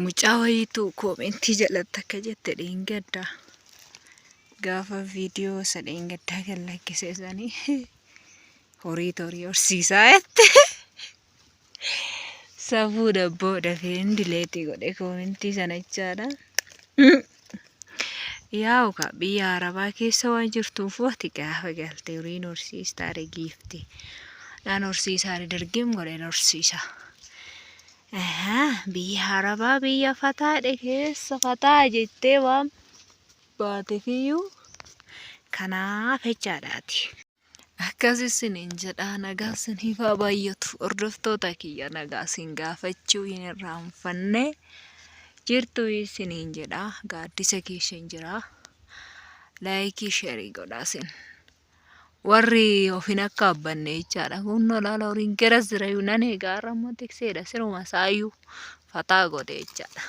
Mucaa wayiitu koomentii jalatti akka jette dheengadda gaafa viidiyoo isa dheengaddaa gad lakkise sanii horii horii horsiisaa jette. Safuu dabboo dafeen dileetii godhe koomentii sana jechaadha. Yaa'u kaa biyya Arabaa keessa waan jirtuuf ati gaafa galte horiin horsiistaare giifti. Naan horsiisaare dargim godheen horsiisa. Biyya Arabaa biyya fataadhe keessa fataa jettee waan baatefiyyuu kanaaf jechaadhaati. Akkas isiniin jedha nagaa isiniif haa baay'atu hordoftoota kiyya nagaa isin gaafachuu hin irraanfanne jirtu isiniin jedha gaaddisa keessan jira laayikii sheerii godhaa isin warri of hin akka abbanne jechaadha kunnoo laala horiin garas jirayyuu nan eegaa har'a immoo tikseedha siruma isaayyuu fataa godhe jechaadha.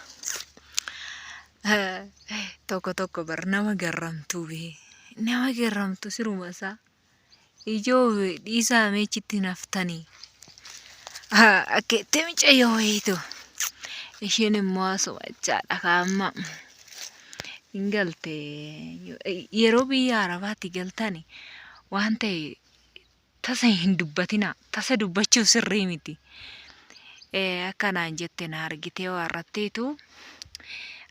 Tokko tokko bar nama garramtuu bee nama garramtu siruma isaa ijoo dhiisaa meechitti naftanii akka itti micayyoo wayiitu isheen immoo asuma jechaadha kaamma hin galte yeroo biyya arabaatti galtani waan ta'e Tasa hin dubbatinaa. Tasa dubbachuun sirrii miti. Akka naan jette na argitee waarratteetu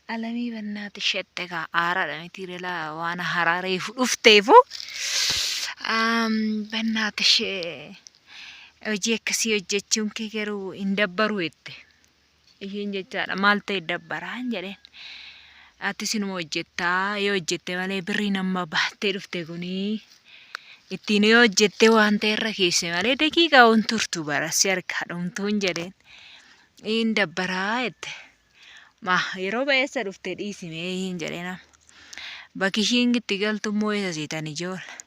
alamii bannaati shette kaa aaraadha miti relaa waan haaraa reefu dhufteefu bannaati ishee hojii akkasii hojjechuun kee garuu hin dabbaru jette. Ishiin jechaadha maal ta'e dabbaraan jedheen. Ati sinuma hojjettaa yoo hojjette malee birriin amma baattee dhufte kunii ittiin yoo hojjette waan ta'e irra keesse malee daqiiqaa hin turtu bara si harkaa dhumtuun jedheen. Hin dabbaraa jette. Ma yeroo ba'eessa dhufte dhiisimee hin jedheen amma. Bakki ishiin itti galtu immoo eessa seetan ijoolle.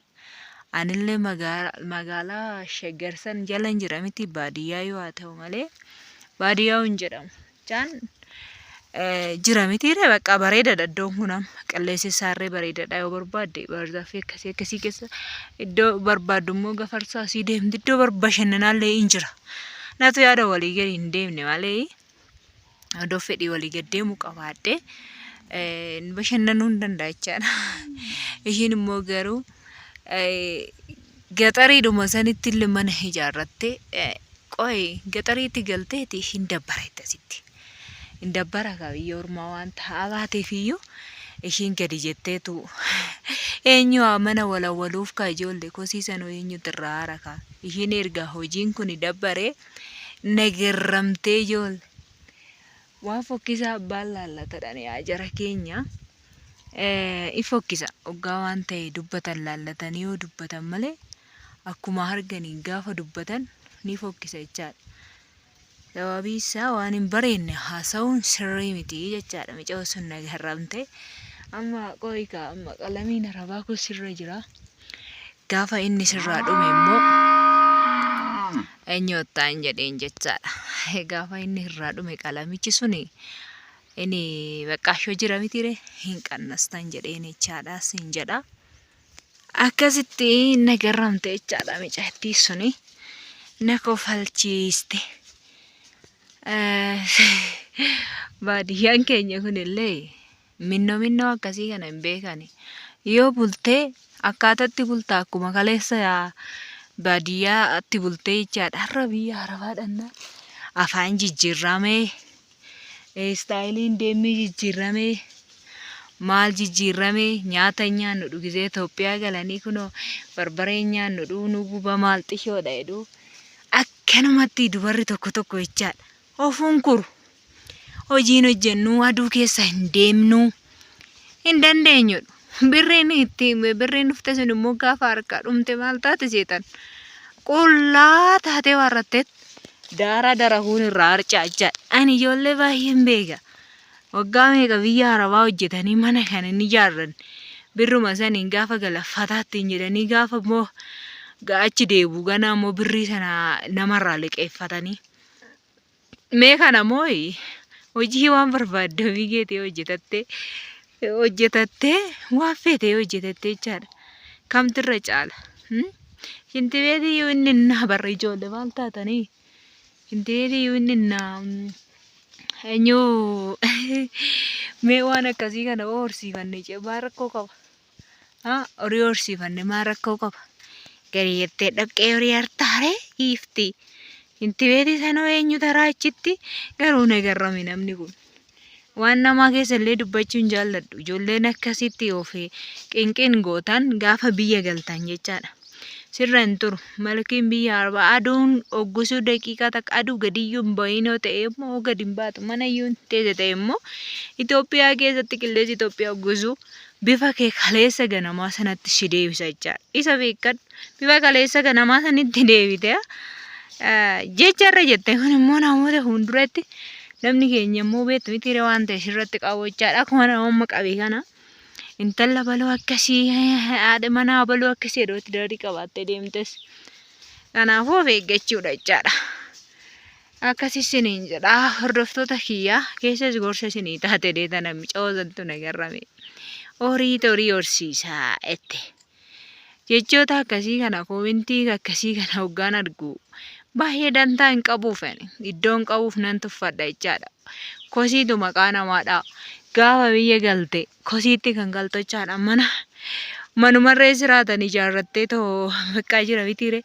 Anillee magaalaa Shaggar san jalan jira miti baadiyyaa yoo haa ta'u malee baadiyyaa hin jedhamu. Jaan jira miti ree bakka bareedaadha iddoon kun amma qilleensi isaarree bareedaadha yoo barbaadde baarzaafii akkasii akkasii keessa iddoo barbaaddu immoo gafarsaa asii deemti iddoo bashannanaallee hin jira. Natu yaada walii gadi hin deemne malee odoo fedhii walii gad deemu qabaadhe bashannanuu hin danda'a jechaadha. Ishiin immoo garuu gaxariidhuma sanitti illee mana ijaarrattee qoy gaxariitti galteeti hin dabbara asitti. Hin dabbara kaa biyya ormaa waan ta'aa baateef iyyuu ishiin gadi jetteetu eenyu mana walawwaluuf kaa ijoollee kosii sanuu eenyutu irraa haara kaa ishiin erga hojiin kun dabbaree na garramtee ijoolle. Waan fokkisaa abbaan laallatadha yaa jara keenya. In fokkisa oggaa waan ta'e dubbatan laallatanii yoo dubbatan malee akkuma arganiin gaafa dubbatan ni fokkisa jechaadha. Sababii isaa waan hin bareenne haasa'uun sirrii miti jechaadha. Micoo sun na garramte. Amma qoyi kaa amma qalamiin arabaa kun sirra jira. Gaafa inni sirraa dhume immoo eenyuuttaan jedheen jechaadha. Gaafa inni irraa dhume qalamichi suni inni baqqaashoo jira mitiire hin qannastan jedheen jechaadha siin jedha. Akkasitti na garramte jechaadha micattii suni na kofalchiiste. Baadiyyaan keenya kunillee Minnoo minnoo akkasii kana hin beekani. Yoo bultee akkaatatti bulta akkuma kaleessa baadiyyaatti bultee jechaadha. Har'a biyya arabaa dhannaa afaan jijjiirramee istaayiliin deemmii jijjiirramee maal jijjiirramee nyaata hin nyaannu dhugisee Itoophiyaa galanii kunoo barbaree hin nyaannu dhuu nu guba maal xishoodha jedhu akkanumatti dubarri tokko tokko jechaadha. Ofuun kuru. Hojiin hojjennu aduu keessa hin deemnu. Hin dandeenyudha. Birriin itti birriin dhufte sun immoo gaafa harkaa dhumte maal taate seetan? Qullaa taatee waarratteet daaraa darahuun irraa harcaa jechaadha. Ani ijoollee baay'een beeka. Waggaa meeqa biyya Arabaa hojjetanii mana kan hin ijaarran. Birruma saniin gaafa galaffataatti hin jedhanii gaafa immoo achi deebi'u ganaa immoo birrii sana namarraa liqeeffatanii. Mee kana moo hojii waan barbaadde ofii keetii hojjetattee hojjetattee waan feete hojjetattee jechaadha. Kamtu irra caala? Shintibeetii iyyuu inni innaa barra ijoollee maal taatanii? Shintibeetii iyyuu inni innaa eenyu Mee waan akkasii kana hoo horsiifanne maal rakkoo qaba? Haa horii horsiifanne maal rakkoo qaba? Gadi jettee dhoqqee horii hartaaree giiftii. Inti beeti sanoo eenyu taraa achitti garuu na garrame namni kun. Waan namaa keessa illee dubbachuu hin jaalladhu. Ijoolleen akkasitti of qinqin gootan gaafa biyya galtan jechaadha. Sirra hin turu. Malkiin biyya arbaa aduun hoggusuu daqiiqaa takka aduu gadiyyuu hin bahin yoo ta'e immoo gadi hin baatu mana iyyuu hin teesse ta'e immoo Itoophiyaa keessatti qilleensi Itoophiyaa hoggusuu bifa kee kaleessa ganamaa sanatti si deebisa jechaadha. Isa beekkadhu. Bifa kaleessa ganamaa sanitti deebite. Jecha irra jette kun immoo namoota fuulduratti namni keenya immoo beektu miti waan ta'e sirratti qabu jechaadha. Akkuma nama amma qabe kana. Intala baloo akkasii haadha manaa baloo akkasii yerootti daarii qabaattee deemtes. Kanaafuu of eeggachuudha jechaadha. Akkas isiniin jedha hordoftoota kiyya keessas gorsa isinii taate deeta namni coosantu na garrame. Horii horii horsiisaa jette. Jechoota akkasii kana koomentii akkasii kana hoggaan argu baay'ee dantaa hin qabuuf ani iddoo hin qabuuf nan tuffadha jechaadha. Kosiitu maqaa namaadha. Gaafa biyya galte kosiitti kan galtu jechaadha. Mana manumarree jiraatan ijaarrattee too baqqaa jira mitiire.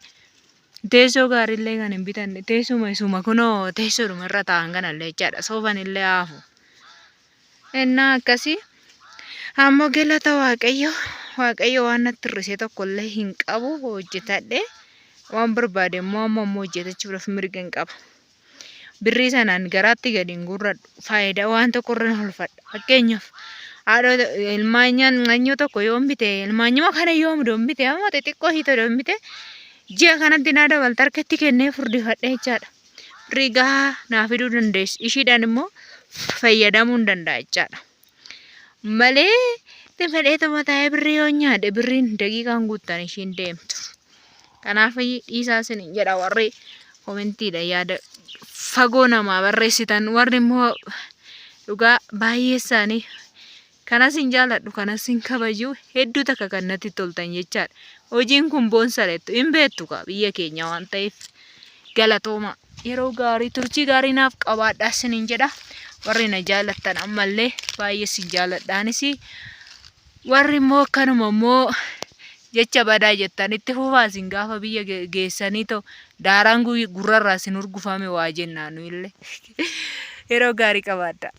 Teessoo gaariillee kan hin bitanne teessuma isuma kunoo teessoodhuma irra taa'an kanallee jechaadha. Soofanillee haafu. Ennaa akkasii ammoo galata Waaqayyo Waaqayyo waan natti hir'ise tokko illee hin qabu hojjetadhe waan barbaade immoo amma immoo hojjetachuudhaaf mirga hin qaba. Birrii sanaan garaatti gadi hin guurradhu faayidaa waan tokko irra oolfadha. Fakkeenyaaf haadha ilmaanyaan anyoo tokko yoon bite ilmaanyuma kana yoom doon bite amma xixiqqoo hiito doon bite ji'a kanatti naa dabalta harkatti kennee furdifadhe jechaadha. Birrii gahaa naa fiduu dandeessi. Ishiidhaan immoo fayyadamuu hin danda'a jechaadha. Malee itti fedheetuma taa'ee birrii yoo nyaadhe birriin daqiiqaan guuttan ishiin deemtu. Kanaaf dhiisaa isin jedha warri komentiidha yaada fagoo namaa barreessitan warri immoo dhugaa baay'ee isaanii kanas hin jaaladhu kanas hin kabaju hedduu takka kan natti toltan jechaadha. Hojiin kun boonsa jettu hin beektu kaa biyya keenya waan ta'eef galatooma. Yeroo gaarii turtii gaarii naaf qabaadhaa isiniin jedha. Warri na jaalattan ammallee baay'ee isin jaaladhaanis warri immoo akkanuma immoo jecha badaa jettan itti fufaa isin gaafa biyya geessanii ta'u daaraan gurrarraa isin hurgufame waa jennaa nu illee. Yeroo gaarii qabaadhaa.